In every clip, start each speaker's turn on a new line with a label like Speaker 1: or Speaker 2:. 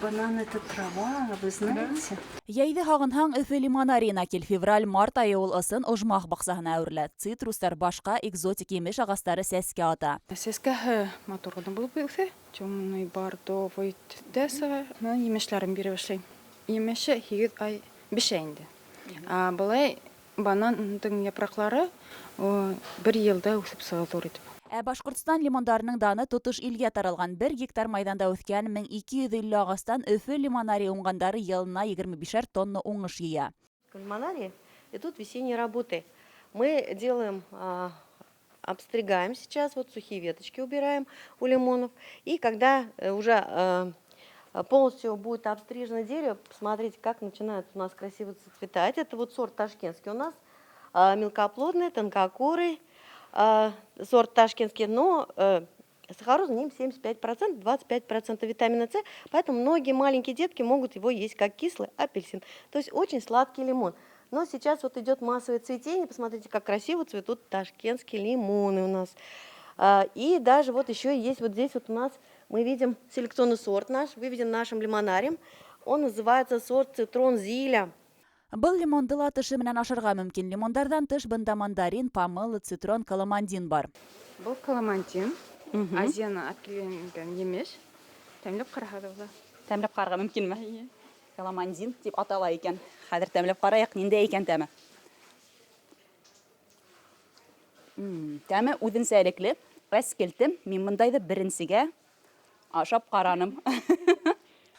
Speaker 1: Банан — это трава, вы знаете?
Speaker 2: Йәйҙе һағынһаң, Өфө лимонарийына кил. Февраль-март айы ул ысын ожмах баҡсаһына әүерелә. Цитрустар, башҡа экзотик емеш ағастары сәскә ата.
Speaker 3: Сәскәһе матур ғына булып үҫә, темный бордовый төҫтә сыға. Бына емешләрен бирә башлай. Емеше 8 ай бешә инде. Ә былай банандың япраҡлары бер йылда үҫеп сыға ҙур итеп.
Speaker 2: Ә Башҡортостан лимондарының даны тотош илгә таралған. 1 гектар майҙанда үҫкән 1250 ағастан Өфө лимонарий уңғандары йылына 25 тонна уңыш йыя.
Speaker 4: Лимонарии идут весенние работы. Мы делаем, обстригаем сейчас, вот сухие веточки убираем у лимонов. И когда уже полностью будет обстрижено дерево, посмотрите, как начинает у нас красиво цветать. Это вот сорт ташкентский у нас, мелкоплодный, тонкокорый, сорт ташкентский, но сахароза в нем 75%, 25% витамина С, поэтому многие маленькие детки могут его есть как кислый апельсин. То есть очень сладкий лимон. Но сейчас вот идет массовое цветение, посмотрите, как красиво цветут ташкентские лимоны у нас. И даже вот еще есть вот здесь вот у нас, мы видим селекционный сорт наш, выведен нашим лимонарием. Он называется сорт цитрон Зиля.
Speaker 2: Был лимонды ла тышы менән ашарға мөмкин. Лимондарҙан тыш бында мандарин, помело, цитрон, каламандин бар.
Speaker 3: Был каламандин, Азиянан алып килгән емеш. Тәмләп ҡараһа ҙа була.
Speaker 2: Тәмләп ҡарарға мөмкинме? Каламандин тип атала икән. Хәҙер тәмләп ҡарайыҡ, ниндәй икән тәме. Тәме үҙенсәлекле, әскелтем. Мин бындайҙы беренсегә ашап ҡараным.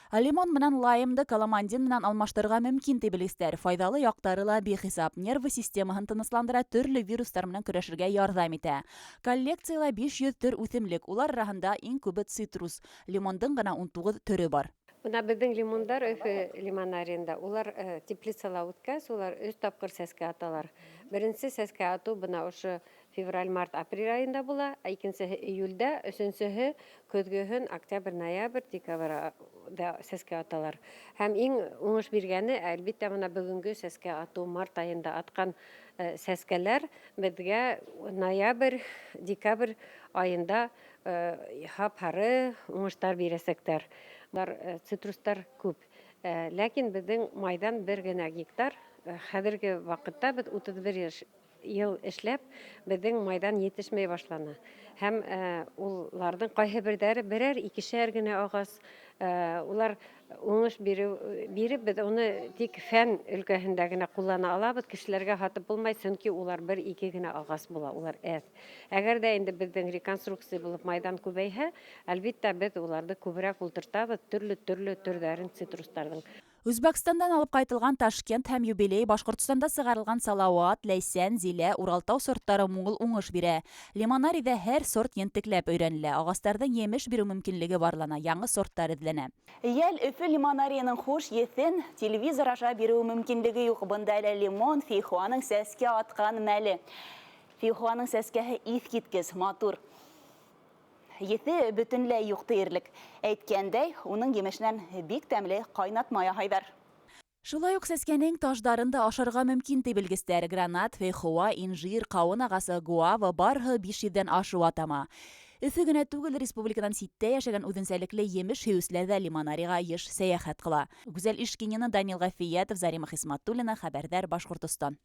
Speaker 2: Лимон менән лаймды каламандин менән алмаштырырға мөмкин ти белгестәр. Файҙалы яҡтары ла бихисап. Нервы системаһын тынысландыра, төрлө вирустар менән көрәшергә ярҙам итә. Коллекцияла 500 төр үҫемлек. Улар араһында иң күбе цитрус. Лимондың ғына 19 төрө бар.
Speaker 5: Бына беҙҙең лимондар Өфө лимонарийында. Улар теплицала үткәс, улар 3 тапҡыр сәскә аталар. Беренсе сәскә атыу бына ошо февраль, март, апрель айында була, ә икенсеһе июлдә, өсөнсөһө көҙгөһөн октябрь, ноябрь, декабрьдә сәскә аталар. Һәм иң уңыш биргәне, әлбиттә, бына бөгөнгө сәскә атыу март айында атҡан сәскәләр беҙгә ноябрь, декабрь айында һап-һары уңыштар бирәсәктәр. Бар цитрустар күп. Ләкин беҙҙең майҙан бер генә гектар. Хәҙерге ваҡытта беҙ 31 йыл эшләп, беҙҙең майҙан етешмәй башланы. Һәм уларҙың ҡайһы берҙәре берәр, икешәр генә ағас. Улар уңыш биреп, беҙ уны тик фән өлкәһендә генә ҡуллана алабыҙ, кешеләргә һатып булмай, сөнки улар бер-ике генә ағас була, улар әҙ. Әгәр ҙә инде беҙҙең реконструкция булып майҙан күбәйһә, әлбиттә, беҙ уларҙы күберәк ултыртабыҙ, төрлө-төрлө төрҙәрен цитрустарҙың.
Speaker 2: Үзбәкстандан алып ҡайтылған Ташкент һәм Юбилей, Башҡортостанда сығарылған Салауат, Ләйсән, Зилә, Уралтау сорттары мул уңыш бирә. Лимонарийҙа һәр сорт ентекләп өйрәнелә. Ағастарҙың емеш биреү мөмкинлеге барлана, яңы сорттар эҙләнә. Йәл Өфө лимонарийының хуш еҫен телевизор аша биреү мөмкинлеге юҡ. Бында әле лимон фейхоаның сәскә атҡан мәле. Фейхоаның сәскәһе иҫ киткес, матур. Еҫе бөтөнләй юҡ тиерлек. Әйткәндәй, уның емешенән бик тәмле ҡайнатма яһайҙар. Шулай уҡ сәскәнең таждарын да ашарға мөмкин ти белгестәр. Гранат, фейхоа, инжир, ҡауын ағасы, гуава барыһы 500-дән ашыу атама. Өфө генә түгел, республиканан ситтә йәшәгән үҙенсәлекле емеш һөйөүселәр ҙә лимонарийға йыш сәйәхәт ҡыла. Гүзәл Ишкинина, Данил Ғәфиәтов, Зарима Хисматуллина, Хәбәрҙәр, Башҡортостан.